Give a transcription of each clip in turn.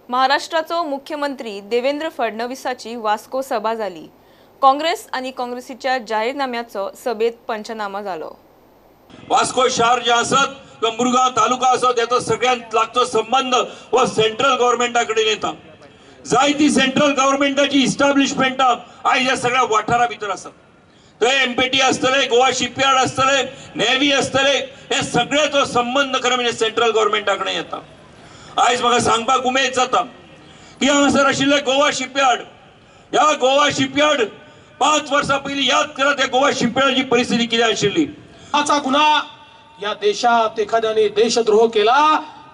महाराष्ट्राचो मुख्यमंत्री देवेंद्र फडणवीसाची वास्को सभा जाली। काँग्रेस आनी काँग्रेसीच्या जाहीरनाम्याचो सभेत पंचनामा जालो। वास्को शहर जे आसत किंवा मुरगांव तालुका आसत हेचो सगळ्यांत लागचो संबंध हो सेंट्रल गव्हर्मेंटा कडेन येता। जायती सेंट्रल गव्हर्मेंटाची इस्टाब्लिशमेंटां आयज ह्या सगळ्या वाठारा भितर आसात। थंय एमपीटी आसतले, गोवा शिपयार्ड आसतले, नेव्ही आसतले, हे सगळ्याचो संबंध खरें म्हणजे सेंट्रल गव्हर्मेंटा कडेन येता। आयज म्हाका सांगपाक उमेद जाता की हांगासर आशिल्ले गोवा शिपयार्ड, ह्या गोवा शिपयार्ड 5 वर्सां पयलीं याद करात ह्या गोवा शिपयार्डाची परिस्थिती कितें आशिल्ली। गुन्हा या देशात एखाद्याने देशद्रोह केला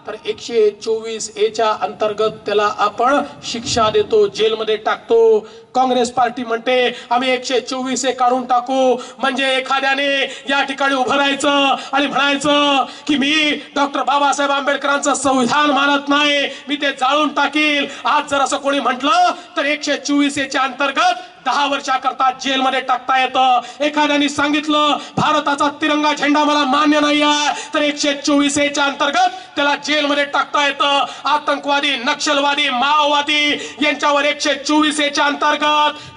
तर 124 ए च्या अंतर्गत त्याला आपण शिक्षा देतो, जेलमध्ये टाकतो। काँग्रेस पार्टी म्हणते आम्ही 124 ए काढून टाकू। म्हणजे एखाद्याने या ठिकाणी उभं राहायचं आणि म्हणायचं की मी डॉक्टर बाबासाहेब आंबेडकरांचं संविधान मानत नाही, मी ते जाळून टाकील। आज जर असं कोणी म्हटलं तर 124 ए च्या अंतर्गत 10 वर्षाकरता जेलमध्ये टाकता येतं। एखाद्याने सांगितलं भारताचा तिरंगा झेंडा मला मान्य नाही आहे तर 124 ए च्या अंतर्गत त्याला जेलमध्ये टाकता येतं। आतंकवादी, नक्षलवादी, माओवादी यांच्यावर 124 ए च्या अंतर्गत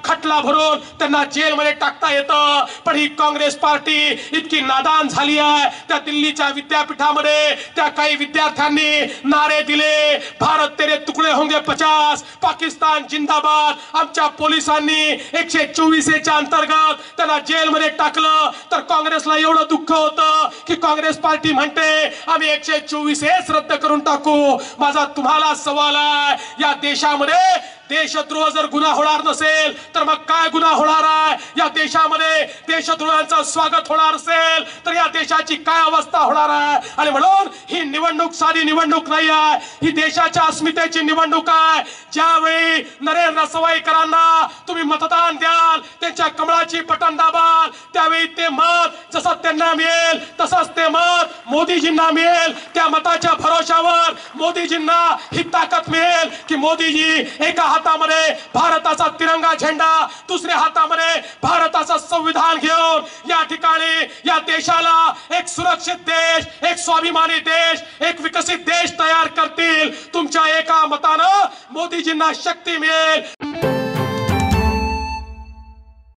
खटला भरून त्यांना जेलमध्ये टाकता येतं। पण ही काँग्रेस पार्टी इतकी नादान झाली आहे, त्या दिल्लीच्या विद्यापीठामध्ये त्या काही विद्यार्थ्यांनी नारे दिले, भारत तेरे तुकडे होंगे 50, पाकिस्तान जिंदाबाद। आमच्या पोलिसांनी 124 ए च्या अंतर्गत त्यांना जेलमध्ये टाकलं। तर काँग्रेसला एवढं दुःख होतं की काँग्रेस पार्टी म्हणते आम्ही 124 एच रद्द करून टाकू। माझा तुम्हाला सवाल आहे, या देशामध्ये देशद्रोह जर गुन्हा होणार नसेल तर मग काय गुन्हा होणार आहे? या देशामध्ये देशद्रोहांचं स्वागत होणार असेल तर या देशाची काय अवस्था होणार आहे? आणि म्हणून ही निवडणूक साधी निवडणूक नाही आहे, ही देशाच्या अस्मितेची निवडणूक आहे। ज्यावेळी नरेंद्र सवाईकरांना तुम्ही मतदान द्याल, त्यांच्या कमळाची बटन दाबाल, त्यावेळी ते मत जसं त्यांना मिळेल तसंच ते मत मोदीजींना मिळेल। त्या मताच्या भरोशावर मोदीजींना ही ताकद मिळेल की मोदीजी एका हातामध्ये भारताचा तिरंगा झेंडा, दुसऱ्या हातामध्ये भारताचं संविधान घेऊन या ठिकाणी या देशाला एक सुरक्षित देश, एक स्वाभिमानी देश, एक विकसित देश तयार करतील। तुमच्या एका मतानं मोदीजींना शक्ती मिळेल।